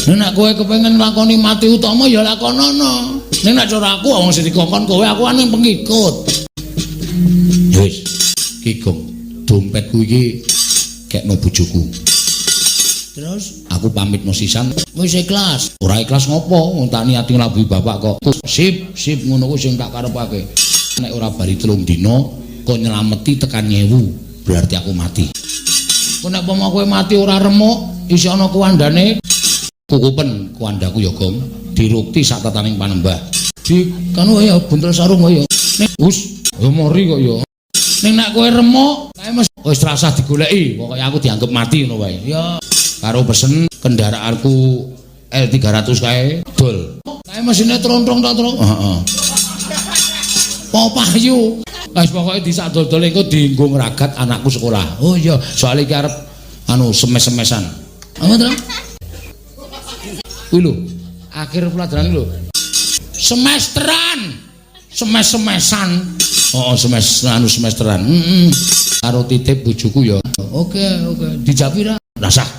Nek kowe kepengin nglakoni mati utama ya lakonono. Ning nek cara aku wong sing dikongkon kowe, aku kan pengikut. Ya wis, Ki Gong, dompetku iki kekno bojoku. Terus aku pamitno sisan, wis ikhlas. Ora ikhlas ngopo? Wong tak niati nglabuhi bapak kok. Sip, sip, ngono kuwi sing tak karepake. Nek ora bali 3 dina kok nyelameti tekan 1000, berarti aku mati. Kok nek pomo kowe mati ora remuk, isih ana kuwandane, kukupen kuwandaku ya, Gong, dirukti sak tataning panembah. Di kanu ya buntel sarung ya. Ning us, ya mori kok ya. Ning nek kowe remuk, kae mesti wis rasah digoleki, pokoke aku dianggep mati ngono wae. Ya karo pesen kendaraanku L300 kae dol. Kae mesine trontrong ta, Tru? Heeh. Po payu. Wis pokoke disak dol-dol engko dienggo ngragat anakku sekolah. Oh iya, soalnya iki arep anu semes-semesan. Apa to? Kuwi lho, akhir pelajaran lho. Semesteran. Semes-semesan. Oh, semes anu semesteran. Heeh. Karo titip bojoku ya. Oke, oke. Dijapi ra? Rasah.